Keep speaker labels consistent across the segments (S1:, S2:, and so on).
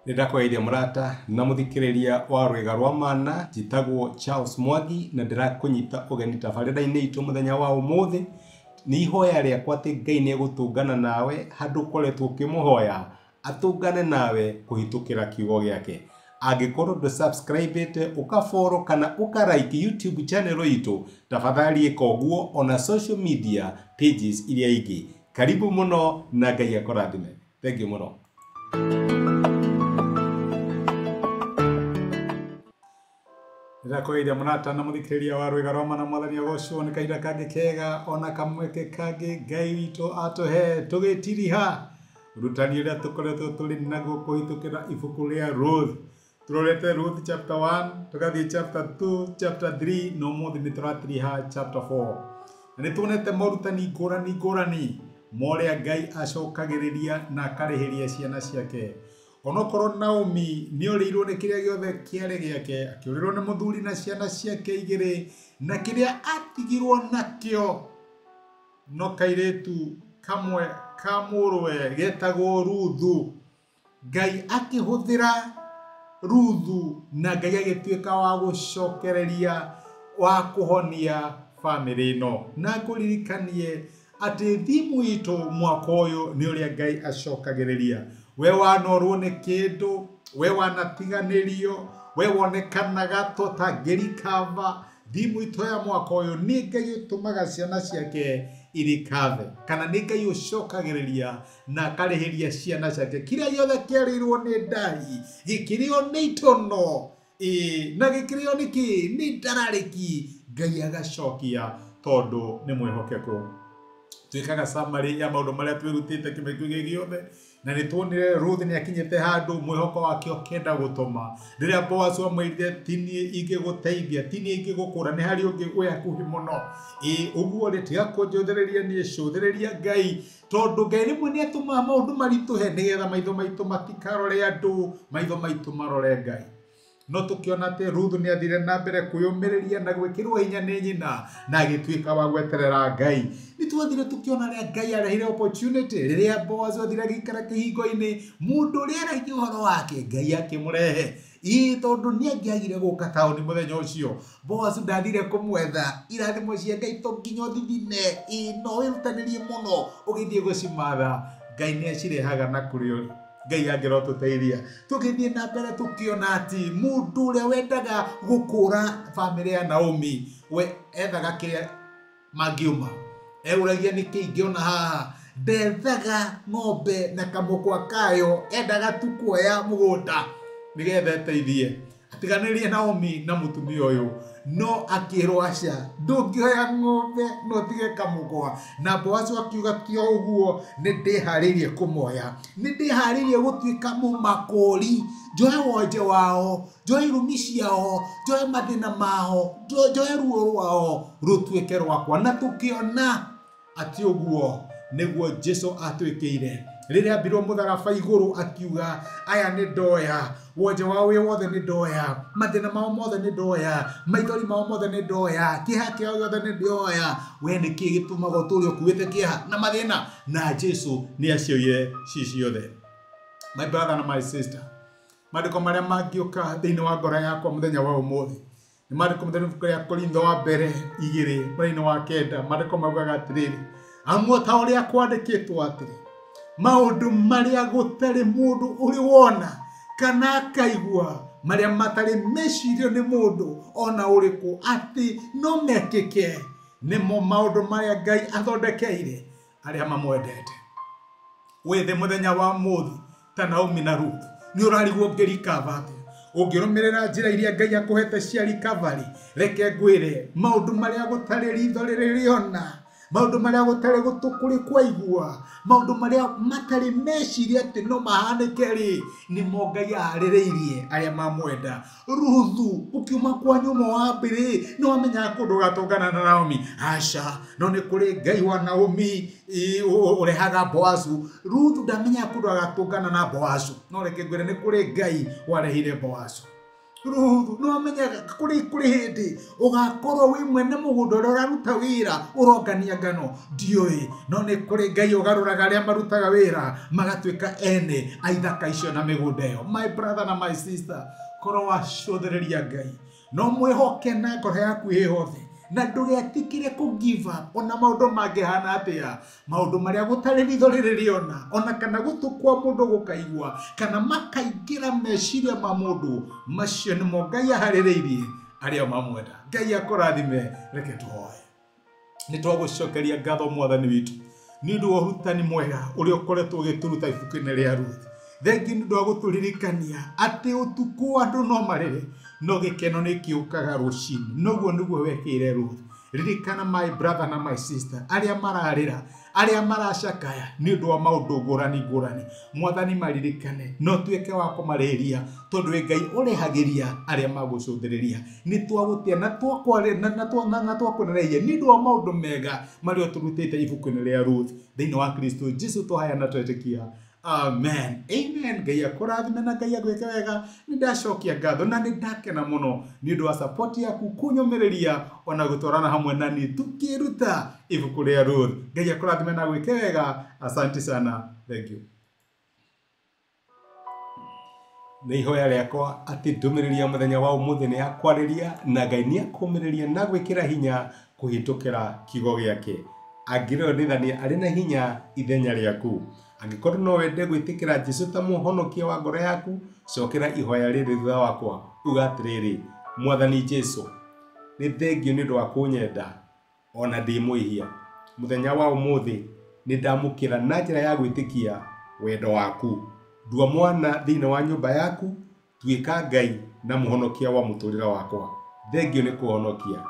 S1: Nĩndakũgeithia mũrata na mũthikĩrĩria wa rwĩga rwa mana. Njĩtagwo Charles Mwangi na ndĩrakũnyita ũgeni tabarĩra-inĩ itũ mũthenya wa ũmũthĩ. Nĩ ihoya rĩakwa atĩ Ngai nĩ egũtũngana nawe handũ ũkoretwo ũkĩmũhoya atũngane nawe kũhĩtũkĩra kiugo gĩake. Angĩkorwo ndũ subscribe ũka follow kana ũka like YouTube channel itũ, tafadhali ĩka ũguo, ona social media pages iria ingĩ. Karibu mũno na Ngai akũrathime. Thank you mũno. Ndĩrakũgeithia mũrata na mũthikĩrĩria wa rwĩga rwa mana. Mwathani agocwo nĩ kahinda kangĩ kega ona kamweke kangĩ Ngai witũ atũhe tũgĩtiriha ũrutani ũrĩa tũkoretwo tũrĩ naguo kũhĩtũkĩra ibuku rĩa Ruth. Tũrorete Ruth chapter 1, tũgathiĩ chapter 2, chapter 3, na ũmũthĩ nĩ tũratiriha chapter 4. Na nĩ tuonete morutani ngũrani ngũrani ma ũrĩa Ngai acokagĩrĩria na akarĩhĩria ciana ciake. Onokorwo Naomi nĩ orĩirwo nĩ kĩrĩa gĩothe kĩarĩ gĩake, akĩũrĩrwo nĩ mũthuri na ciana ciake igĩrĩ, na kĩrĩa atigirwo nakĩo no kairĩtu kamwe ka mũrũwe getagwo Ruthu. Ngai akĩhũthĩra Ruthu na Ngai agĩtuĩka wa gũcokereria wa kũhonia bamĩrĩ ĩno. Na ngũririkanie atĩ thimu itũ mwaka ũyũ nĩ ũrĩa Ngai acokagĩrĩria. We wanorwo nĩ kĩndũ, we wanatiganĩrio, we wonekanaga ta ũtangĩrikava. Thimu itũ ya mwaka ũyũ nĩ Ngai ũtũmaga ciana ciake irikave, kana nĩ Ngai ũcokagĩrĩria na akarĩhĩria ciana ciake kĩrĩa gĩothe kĩarĩirwo nĩ ndahi, gĩkĩrĩo nĩ itono, na gĩkĩrĩo nĩ kĩ? Nĩ ndararĩki. Ngai agacokia tondũ nĩ mwĩhokeku. Twĩkaga summary ya maũndũ marĩa twĩrutĩte kĩmekio gĩkĩ gĩothe, na nĩ tuonire Ruth nĩ akinyĩte handũ mwĩhoko wake ũkĩenda gũtũma. Rĩrĩa Boaz amwĩrire ti niĩ ingĩgũteithia, ti niĩ ingĩgũkũra, nĩ harĩ ũngĩ wĩ hakuhĩ mũno. Ũguo rĩ, tiga kũnjũthĩrĩria niĩ, cũthĩrĩria Ngai, tondũ Ngai rĩmwe nĩ atũmaga maũndũ maritũhe nĩgetha maitho maitũ matikarore andũ, maitho maitũ marore Ngai. No tũkĩona atĩ Ruth nĩ athire na mbere kwĩyũmĩrĩria na gwĩkĩrwo hinya nĩ nyina na agĩtuĩka wa gweterera Ngai. Nĩ twathire tũkĩona rĩrĩa Ngai arehire opportunity, rĩrĩa Boaz athire agĩikara kĩhingo-inĩ, mũndũ ũrĩa aragia ũhoro wake Ngai akĩmũrehe. Tondũ nĩ angĩagire gũka taũni mũthenya ũcio, Boaz ndathire kũmwetha. Irathimo cia Ngai to nginya ũthithine, no wĩrutanĩrie mũno ũgĩthiĩ gũcimatha. Ngai nĩ acirehaga na kũrĩ ũrĩ. Ngai angĩrotũteithia. Tũgĩthiĩ na mbere tũkĩona atĩ mũndũ ũrĩa wendaga gũkũra bamĩrĩ ya Naomi, we ethaga kĩrĩa mangĩũma. Eũragia nĩkĩ ingĩona haha. Ndethaga ng'ombe na kamũkwa kayo, endaga tu kuoya mũgũnda nĩgetha eteithie. Atiganĩrie Naomi na mũtumia ũyũ, no akĩrwo aca, ndũngĩoya ng'ombe no ũtige kamũkwa. Na Boaz akiuga ti o ũguo, nĩ ndĩharĩirie kũmoya, nĩ ndĩharĩirie gũtuĩka mũmakũri, njoe wonje wao, njoe irumi ciao, njoe mathĩna mao, njoe ruo rwao rũtuĩke rwakwa. Na tũkĩona atĩ ũguo nĩguo Jesu atuĩkĩire. Rĩrĩa ambirwo mũtharaba igũrũ akiuga aya nĩ ndoya, wonje wao wĩ wothe nĩ ndoya, mathĩna mao mothe nĩ ndoya, maithori mao mothe nĩ ndoya, kĩeha kĩao gĩothe nĩ ndoya. We nĩ kĩĩ gĩtũmaga ũtũũre ũkuĩte kĩeha na mathĩna? Na Jesu nĩ acioire ci ciothe. My brother na my sister, maandĩko marĩa mangĩũka thĩinĩ wa ngoro yakwa mũthenya wa ũmũthĩ nĩ maandĩko mũthenya ibuku rĩa Korintho wa mbere 2 mũraini wa 9. Maandĩko maugaga atĩrĩrĩ, amu ta ũrĩa kwandĩkĩtwo atĩrĩ, maũndũ marĩa gũtarĩ mũndũ ũrĩ wona kana akaigua, marĩa matarĩ mecirio nĩ mũndũ ona ũrĩkũ atĩ no mekĩke, nĩmo maũndũ marĩa Ngai athondekeire arĩa mamwendete. Wĩthĩ mũthenya wa ũmũthĩ ta Naomi na Ruth, nĩ ũrarigwo ũngĩrikava atĩa? Ũngĩrũmĩrĩra njĩra iria Ngai akũhete cia recovery, reke ngwĩre maũndũ marĩa gũtarĩ ritho rĩrĩ rĩona, maũndũ marĩa gũtarĩ gũtũ kũrĩ kwaigua, maũndũ marĩa matarĩ meciria atĩ no mahanĩke rĩ, nĩmo Ngai aharĩrĩirie arĩa mamwenda. Ruthu ũkiuma kwa nyũmba wa mbere nĩ wamenyaga kũndũ ũgatũngana na Naomi? Aca, no nĩ kũrĩ Ngai wa Naomi ũrehaga Boazu. Ruthu ndamenyaga kũndũ agatũngana na Boazu, no reke ngwĩre nĩ kũrĩ Ngai warehire Boazu. Ruthu no amenyaga kũrĩ hĩndĩ ũgakorwo wĩ mwene mũgũnda ũrĩa ũraruta wĩra ũrongania ngano ndiũĩ, no nĩ kũrĩ Ngai ũgarũraga arĩa marutaga wĩra magatuĩka ene a ithaka icio na mĩgũnda ĩyo. My brother na my sister, korwo wacũthĩrĩria Ngai no mwĩhoke na ngoro yaku ĩ yothe, na ndũgetikire kũ give up ona maũndũ mangĩhana atĩa, maũndũ marĩa gũtarĩ ritho rĩrĩ rĩona ona kana gũtũ kwa mũndũ gũkaigua kana makaingĩra meciria ma mũndũ, macio nĩmo Ngai aharĩrĩirie arĩa mamwenda. Ngai akũrathime. Reke tũhoe. Nĩ twagũcokeria ngatho Mwathani witũ nĩ ũndũ wa ũrutani mwega ũrĩa ũkoretwo ũgĩtũruta ibuku-inĩ rĩa Ruth. Thengiũ nĩ ũndũ wa gũtũririkania atĩ ũtukũ andũ no marĩre no gĩkeno nĩ kĩũkaga rũcinĩ. Noguo nĩguo wekĩire Ruth. Ririkana my brother na my sister arĩa mararĩra, arĩa maracakaya nĩ ũndũ wa maũndũ ngũrani ngũrani. Mwathani maririkane no tuĩke wa kũmarĩria tondũ wĩ Ngai ũrĩhagĩria arĩa magũcũthĩrĩria. Nĩ twagũtĩa na twakũneneria nĩ ũndũ wa maũndũ mega marĩa ũtũrutĩte ibuku-inĩ rĩa Ruth. Thĩinĩ wa Kristo Jesu twahaya na twetĩkia. Amen. Amen. Ngai akũrathime na Ngai agwĩke wega. Nĩ ndacokia ngatho na nĩ ndakena mũno nĩ ũndũ wa support yaku kũnyũmĩrĩria ona gũtwarana hamwe na niĩ tukĩruta ibuku rĩa Ruth. Ngai akũrathime na agwĩke wega. Asante sana. Thank you. Nĩ ihoya rĩakwa atĩ ndũmĩrĩri ya mũthenya wa ũmũthĩ nĩ yakwarĩria na Ngai nĩ akũmĩrĩria na gwĩkĩra hinya kũhĩtũkĩra kiugo gĩake. Angĩrĩo nĩthania arĩ na hinya ithenya rĩaku. Angĩkorwo no wende gwĩtĩkĩra Jesũ ta mũhonokia wa ngoro yaku, cokera ihoya rĩrĩ thutha wakwa. Uga atĩrĩrĩ, Mwathani Jesũ, nĩ thengio nĩ ũndũ wa kũnyenda ona ndĩ mwĩhia. Mũthenya wa ũmũthĩ nĩ ndamũkĩra na njĩra ya gwĩtĩkia wendo waku. Ndua mwana thĩinĩ wa nyũmba yaku, tuĩka Ngai na mũhonokia wa mũtũrĩre wakwa. Thengio nĩ kũhonokia.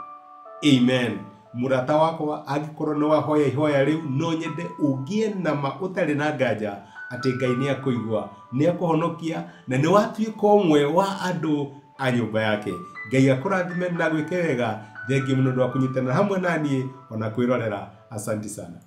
S1: Amen. Mũrata wakwa, angĩkorwo nĩ wahoya ihoya rĩu, no nyende ũgĩe na ma ũtarĩ na nganja atĩ Ngai nĩ akũigua, nĩ akũhonokia na nĩ watuĩka ũmwe wa andũ a nyũmba yake. Ngai akũrathime na gwĩke wega. Thengio mũno nĩ ũndũ wa kũnyitanĩra hamwe na niĩ ona kwĩrorera. Asante sana.